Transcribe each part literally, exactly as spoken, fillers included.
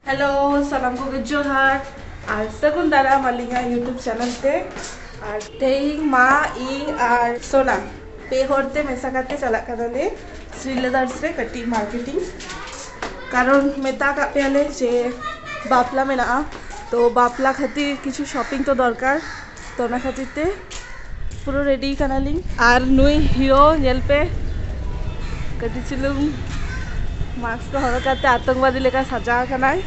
Hello, ᱥᱟᱱᱟᱢ ᱠᱚᱜᱮ ᱡᱚᱦᱟᱨ ᱟᱨ ᱥᱟᱹᱜᱩᱱ ᱫᱟᱨᱟᱢ ᱟᱹᱞᱤᱧᱟᱜ YouTube ᱪᱮᱱᱮᱞ ᱛᱮ᱾ ᱟᱨ ᱛᱮᱦᱮᱧ ᱢᱟ, ᱤᱧ ᱟᱨ ᱥᱳᱱᱟ ᱯᱮ ᱦᱚᱲ ᱛᱮ ᱢᱮᱥᱟ ᱠᱟᱛᱮ ᱪᱟᱞᱟᱜ ᱠᱟᱱᱟᱞᱮ ᱥᱨᱤᱞᱮᱫᱟᱨᱥ ᱨᱮ ᱠᱟᱹᱴᱤᱡ ᱢᱟᱨᱠᱮᱴᱤᱝ, ᱠᱟᱨᱚᱱ ᱢᱮᱛᱟ ᱠᱟᱜ ᱯᱮᱭᱟᱞᱮ ᱡᱮ ᱵᱟᱯᱞᱟ ᱢᱮᱱᱟᱜᱼᱟ, ᱛᱚ ᱵᱟᱯᱞᱟ ᱠᱷᱟᱹᱛᱤᱨ ᱠᱤᱪᱷᱩ ᱥᱚᱯᱤᱝ ᱛᱚ ᱫᱚᱨᱠᱟᱨ, ᱛᱚ ᱚᱱᱟ ᱠᱷᱟᱹᱛᱤᱨ ᱛᱮ ᱯᱩᱨᱟᱹ ᱨᱮᱰᱤ ᱠᱟᱱᱟᱞᱤᱧ᱾ ᱟᱨ ᱱᱩᱭ ᱦᱤᱨᱳ ᱧᱮᱞ ᱯᱮ, ᱠᱟᱹᱴᱤᱡ ᱪᱩᱞᱩᱝ ᱢᱟᱥᱠ ᱠᱚ ᱦᱚᱨᱚᱜ ᱠᱟᱛᱮ ᱟᱛᱚᱝᱵᱟᱫᱤ ᱞᱮᱠᱟ ᱥᱟᱡᱟᱣ ᱠᱟᱱᱟᱭ᱾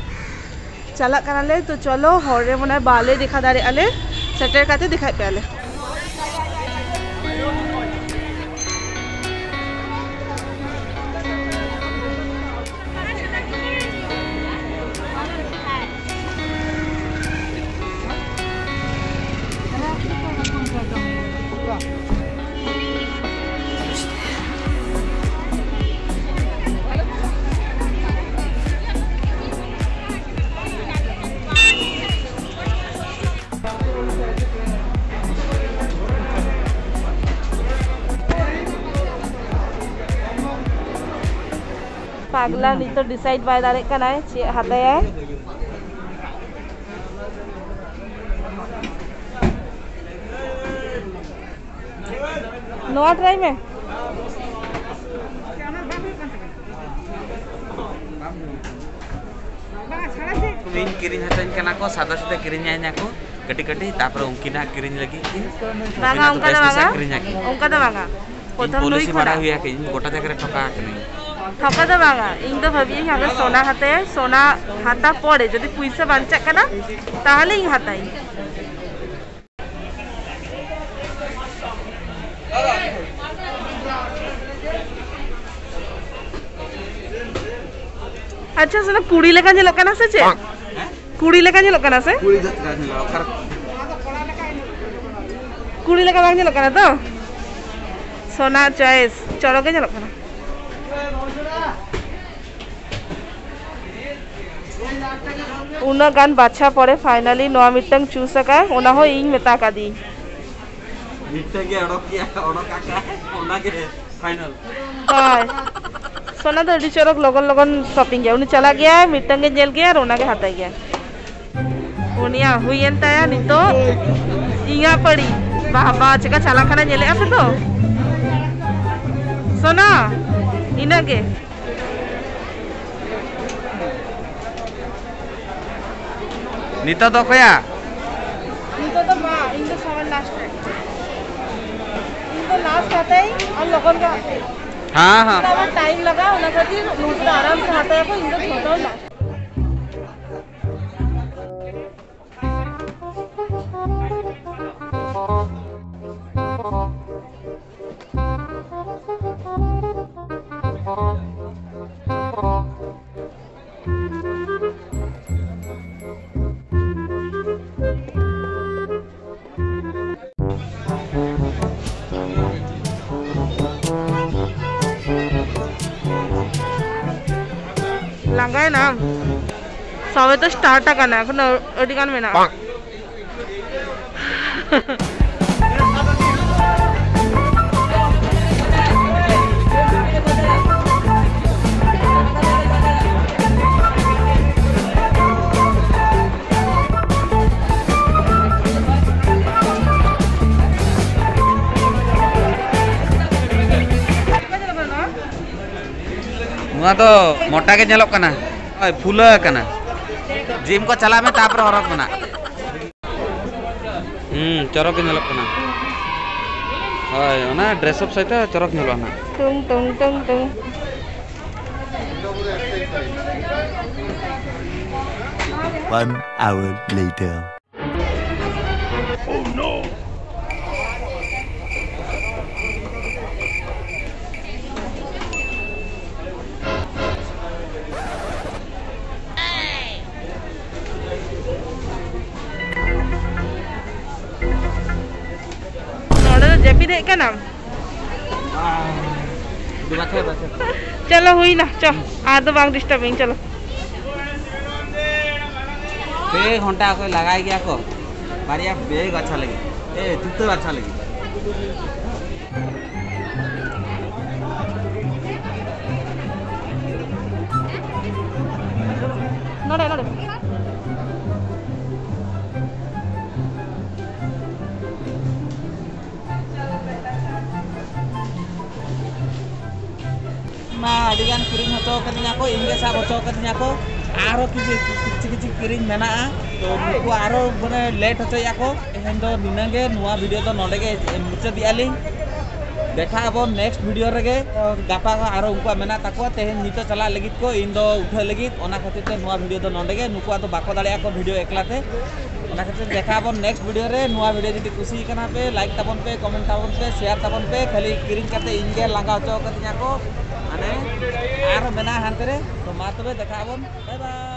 ᱪᱟᱞᱟᱜ ᱠᱟᱱᱟᱞᱮ, ᱛᱚ ᱪᱚᱞᱚ, ᱦᱚᱨ ᱨᱮ ᱢᱚᱱᱮ ᱦᱚᱭ ᱵᱟᱞᱮ ᱫᱮᱠᱷᱟ ᱫᱟᱲᱮᱭᱟᱜᱼᱟ ᱞᱮ, ᱥᱮᱴᱮᱨ ᱠᱟᱛᱮ ᱫᱮᱠᱷᱟᱭ ᱯᱮᱭᱟᱞᱮ᱾ ᱯᱟᱜᱽᱞᱟ ᱱᱤᱛᱚᱜ ᱰᱤᱥᱟᱭᱤᱰ ᱵᱟᱭ ᱫᱟᱲᱮᱭᱟᱜ ᱠᱟᱱᱟᱭ ᱪᱮᱫ ᱦᱟᱛᱟᱭᱟᱭ᱾ ᱱᱚᱣᱟ ᱴᱨᱟᱭ ᱢᱮ᱾ ᱤᱧ ᱠᱤᱨᱤᱧ ᱦᱚᱪᱚᱧ ᱠᱟᱱᱟ ᱠᱚ, ᱥᱟᱫᱟ ᱥᱤᱫᱟᱹ ᱠᱤᱨᱤᱧ ᱟᱹᱧᱟ ᱠᱚ ᱠᱟᱹᱴᱤᱡ ᱠᱟᱹᱴᱤᱡ, ᱛᱟᱨᱯᱚᱨᱮ ᱩᱱᱠᱤᱱᱟᱜ ᱠᱤᱨᱤᱧ ᱞᱟᱹᱜᱤᱫ ᱠᱤᱱ, ᱵᱟᱝᱟ, ᱩᱱᱠᱤᱱᱟᱜ ᱫᱚ ᱚᱱᱠᱟ ᱫᱚ ᱵᱮᱥ ᱵᱮᱥᱟᱜ ᱵᱟᱝᱟ, ᱠᱤᱨᱤᱧ ᱟᱹᱠᱤᱱ᱾ ᱚᱱᱠᱟ ᱫᱚ ᱵᱟᱝᱟ᱾ ᱤᱧ ᱯᱨᱚᱛᱷᱚᱢ ᱱᱩᱭ ᱯᱚᱞᱤᱥᱤ ᱵᱟᱲᱟᱭ ᱠᱷᱚᱱᱟᱜ᱾ ᱦᱩᱭ ᱟᱹᱠᱤᱱ, ᱜᱚᱴᱟ ᱡᱟᱭᱜᱟ ᱨᱮ ᱴᱷᱚᱠᱟ ᱟᱹᱠᱤᱱᱟᱹᱧ᱾ ᱴᱷᱚᱠᱟ ᱫᱚ ᱵᱟᱝᱟ, ᱤᱧ ᱫᱚ ᱵᱷᱟᱹᱵᱤᱭᱟᱹᱧ ᱟᱜᱮ ᱥᱳᱱᱟ ᱦᱟᱛᱟᱭᱟ, ᱥᱳᱱᱟ ᱦᱟᱛᱟᱣ ᱯᱚᱨᱮ ᱡᱩᱫᱤ ᱯᱩᱭᱥᱟᱹ ᱵᱟᱧᱪᱟᱜ ᱠᱟᱱᱟ ᱛᱟᱦᱚᱞᱮ ᱤᱧ ᱦᱟᱛᱟᱭᱟᱹᱧ᱾ ᱟᱪᱪᱷᱟ, ᱥᱳᱱᱟ ᱠᱩᱲᱤ ᱞᱮᱠᱟ ᱧᱮᱞᱚᱜ ᱠᱟᱱᱟ ᱥᱮ ᱪᱮᱫ? ᱠᱩᱲᱤ ᱞᱮᱠᱟ ᱧᱮᱞᱚᱜ ᱠᱟᱱᱟ ᱥᱮ? ᱠᱩᱲᱤ ᱞᱮᱠᱟ ᱧᱮᱞᱚᱜ ᱠᱟᱱᱟ᱾ ᱠᱩᱲᱤ ᱞᱮᱠᱟ ᱵᱟᱝ ᱧᱮᱞᱚᱜ ᱠᱟᱱᱟ ᱛᱚ? ᱥᱳᱱᱟ ᱪᱚᱭᱮᱥ, ᱪᱚᱨᱚᱠ ᱜᱮ ᱧᱮᱞᱚᱜ ᱠᱟᱱᱟ᱾ ᱩᱱᱟᱹᱜ ᱜᱟᱱ ᱵᱟᱪᱷᱟ ᱯᱚᱨᱮ ᱯᱷᱟᱭᱱᱟᱞᱤ ᱱᱚᱣᱟ ᱢᱤᱫᱴᱟᱝ ᱪᱩᱡᱽ ᱟᱠᱟᱫ, ᱚᱱᱟ ᱦᱚᱸ ᱤᱧ ᱢᱮᱛᱟ ᱠᱟᱫᱤᱧ᱾ ᱢᱤᱫᱴᱟᱝ ᱜᱮ ᱚᱰᱚᱠ ᱜᱮᱭᱟ, ᱚᱰᱚᱠ ᱟᱠᱟᱫ, ᱚᱱᱟ ᱜᱮ ᱯᱷᱟᱭᱱᱟᱞ᱾ ᱦᱳᱭ᱾ ᱚᱱᱟ ᱫᱚ ᱟᱹᱰᱤ ᱪᱚᱨᱚᱠ, ᱞᱚᱜᱚᱱ ᱞᱚᱜᱚᱱ ᱥᱚᱯᱤᱝ ᱜᱮᱭᱟ᱾ ᱩᱱᱤ ᱪᱟᱞᱟᱜ ᱜᱮᱭᱟᱭ, ᱢᱤᱫᱴᱟᱝ ᱜᱮ ᱧᱮᱞ ᱜᱮᱭᱟ ᱟᱨ ᱚᱱᱟ ᱜᱮ ᱦᱟᱛᱟᱣ ᱜᱮᱭᱟ᱾ ᱩᱱᱤᱭᱟᱜ ᱦᱩᱭᱮᱱ ᱛᱟᱭᱟ ᱱᱤᱛᱚᱜ ᱤᱧᱟᱹᱜ ᱯᱟᱹᱲᱤ᱾ ᱵᱟᱦᱟ ᱪᱮᱠᱟ ᱪᱟᱞᱟᱜ ᱠᱟᱱᱟ ᱧᱮᱞᱮᱜᱼᱟ ᱯᱮ ᱛᱚ? ᱥᱳᱱᱟ, ᱤᱱᱟᱹᱜ ᱜᱮ᱾ ᱱᱤᱛᱚᱜ ᱫᱚ ᱚᱠᱚᱭᱟ? ᱱᱤᱛᱚᱜ ᱫᱚ ᱢᱟ, ᱤᱧ ᱫᱚ ᱥᱚᱢᱚᱭ ᱞᱟᱥᱴ ᱨᱮ᱾ ᱤᱧ ᱫᱚ ᱞᱟᱥᱴ ᱠᱟᱛᱮ ᱟᱨ ᱞᱚᱜᱚᱱ ᱜᱮ ᱦᱟᱛᱟᱣ᱾ ᱦᱮᱸ, ᱦᱮᱸ᱾ ᱟᱵᱟᱨ ᱴᱟᱭᱤᱢ ᱞᱟᱜᱟᱜᱼᱟ, ᱚᱱᱟ ᱠᱷᱟᱹᱛᱤᱨ ᱱᱩᱠᱩ ᱫᱚ ᱟᱨᱟᱢ ᱥᱮ ᱦᱟᱛᱟᱣ ᱟᱠᱚ, ᱤᱧ ᱫᱚ ᱡᱷᱚᱛᱚ ᱞᱟᱥᱴ᱾ ᱞᱟᱸᱜᱟᱭᱮᱱᱟᱢ? ᱥᱚᱵᱮ ᱛᱚ ᱥᱴᱟᱨᱴ ᱟᱠᱟᱱᱟ, ᱮᱠᱷᱚᱱ ᱟᱹᱰᱤ ᱜᱟᱱ ᱢᱮᱱᱟᱜᱼᱟ᱾ ᱱᱚᱣᱟ ᱫᱚ ᱢᱚᱴᱟ ᱜᱮ ᱧᱮᱞᱚᱜ ᱠᱟᱱᱟ᱾ ᱦᱳᱭ, ᱯᱷᱩᱞᱟᱹ ᱟᱠᱟᱱᱟ᱾ ᱡᱤᱢ ᱠᱚ ᱪᱟᱞᱟᱜ ᱢᱮ, ᱛᱟᱯᱚᱨᱮ ᱦᱚᱨᱚᱜ ᱢᱮ ᱱᱟᱜ᱾ ᱦᱩᱸ, ᱪᱚᱨᱚᱠ ᱜᱮ ᱧᱮᱞᱚᱜ ᱠᱟᱱᱟ᱾ ᱦᱳᱭ, ᱚᱱᱟ ᱰᱨᱮᱥ ᱟᱯ ᱥᱟᱶᱛᱮ ᱪᱚᱨᱚᱠ ᱧᱮᱞᱚᱜᱼᱟ ᱱᱟᱜ᱾ ᱴᱩᱝ, ᱴᱩᱝ, ᱴᱩᱝ, ᱴᱩᱝ᱾ One hour later. ᱱᱚᱰᱮ ᱫᱚ ᱡᱟᱹᱯᱤᱫ ᱦᱮᱡ ᱠᱟᱱᱟᱢ? ᱫᱩ ᱵᱟᱪᱷᱟ, ᱵᱟᱪᱷᱟ᱾ ᱪᱚᱞᱚ, ᱦᱩᱭᱱᱟ, ᱪᱚ᱾ ᱟᱫᱚ ᱵᱟᱝ ᱰᱤᱥᱴᱟᱵᱤᱧ, ᱪᱚᱞᱚ᱾ ᱯᱮ ᱜᱷᱚᱱᱴᱟ ᱚᱠᱚᱭ ᱞᱟᱜᱟᱭ ᱜᱮᱭᱟ ᱠᱚ ᱵᱟᱨᱭᱟ ᱵᱮᱜᱽ ᱵᱟᱪᱷᱟ ᱞᱟᱹᱜᱤᱫ, ᱮ, ᱡᱩᱛᱟᱹ ᱵᱟᱪᱷᱟ ᱞᱟᱹᱜᱤᱫ᱾ ᱱᱚᱰᱮ, ᱱᱚᱰᱮ᱾ ᱢᱟ ᱟᱹᱰᱤ ᱜᱟᱱ ᱠᱤᱨᱤᱧ ᱦᱚᱪᱚ ᱠᱟᱫᱤᱧᱟ ᱠᱚ, ᱤᱧ ᱜᱮ ᱥᱟᱵ ᱦᱚᱪᱚ ᱠᱟᱫᱤᱧᱟ ᱠᱚ᱾ ᱟᱨᱚ ᱠᱤᱪᱷᱩ, ᱠᱤᱪᱷᱩ, ᱠᱤᱪᱷᱩ ᱠᱤᱨᱤᱧ ᱢᱮᱱᱟᱜᱼᱟ, ᱛᱚ ᱱᱩᱠᱩ ᱟᱨᱚ ᱢᱟᱱᱮ ᱞᱮᱴ ᱦᱚᱪᱚᱭᱮᱫᱼᱟ ᱠᱚ᱾ ᱛᱮᱦᱮᱧ ᱫᱚ ᱱᱤᱱᱟᱹᱜ ᱜᱮ, ᱱᱚᱣᱟ ᱵᱷᱤᱰᱤᱭᱳ ᱫᱚ ᱱᱚᱰᱮ ᱜᱮ ᱢᱩᱪᱟᱹᱫᱮᱜᱼᱟ ᱞᱤᱧ᱾ ᱫᱮᱠᱷᱟᱜ ᱟᱵᱚᱱ ᱱᱮᱠᱥᱴ ᱵᱷᱤᱰᱤᱭᱳ ᱨᱮᱜᱮ᱾ ᱜᱟᱯᱟ ᱟᱨᱚ ᱩᱱᱠᱩᱣᱟᱜ ᱢᱮᱱᱟᱜ ᱛᱟᱠᱚᱣᱟ, ᱛᱮᱦᱮᱧ ᱱᱤᱛᱚᱜ ᱪᱟᱞᱟᱜ ᱞᱟᱹᱜᱤᱫ ᱠᱚ, ᱤᱧ ᱫᱚ ᱩᱴᱷᱟᱹᱜ ᱞᱟᱹᱜᱤᱫ, ᱚᱱᱟ ᱠᱷᱟᱹᱛᱤᱨ ᱛᱮ ᱱᱚᱣᱟ ᱵᱷᱤᱰᱤᱭᱳ ᱫᱚ ᱱᱚᱰᱮ ᱜᱮ᱾ ᱱᱩᱠᱩᱣᱟᱜ ᱫᱚ ᱵᱟᱠᱚ ᱫᱟᱲᱮᱭᱟᱜᱼᱟ ᱠᱚ ᱵᱷᱤᱰᱤᱭᱳ ᱮᱠᱞᱟ ᱛᱮ᱾ ᱚᱱᱟ ᱠᱷᱟᱹᱛᱤᱨ ᱫᱮᱠᱷᱟᱜ ᱟᱵᱚᱱ ᱱᱮᱠᱥᱴ ᱵᱷᱤᱰᱤᱭᱳ ᱨᱮ᱾ ᱱᱚᱣᱟ ᱵᱷᱤᱰᱤᱭᱳ ᱡᱩᱫᱤ ᱠᱩᱥᱤ ᱠᱟᱱᱟ ᱯᱮ, ᱞᱟᱭᱤᱠ ᱛᱟᱵᱚᱱ ᱯᱮ, ᱠᱚᱢᱮᱱᱴ ᱛᱟᱵᱚᱱ ᱯᱮ, ᱥᱮᱭᱟᱨ ᱛᱟᱵᱚᱱ ᱯᱮ᱾ ᱠᱷᱟᱹᱞᱤ ᱠᱤᱨᱤᱧ ᱠᱟᱛᱮ ᱤᱧ ᱜᱮ ᱞᱟᱸᱜᱟ ᱦᱚᱪᱚ ᱠᱟᱫᱤᱧᱟ ᱠᱚ, ᱢᱟᱱᱮ ᱟᱨᱦᱚᱸ ᱢᱮᱱᱟᱜᱼᱟ ᱦᱟᱱᱛᱮ ᱨᱮ᱾ ᱛᱚ ᱢᱟ ᱛᱚᱵᱮ ᱫᱮᱠᱷᱟᱜ ᱟᱵᱚᱱ, ᱵᱟᱭ ᱵᱟᱭ᱾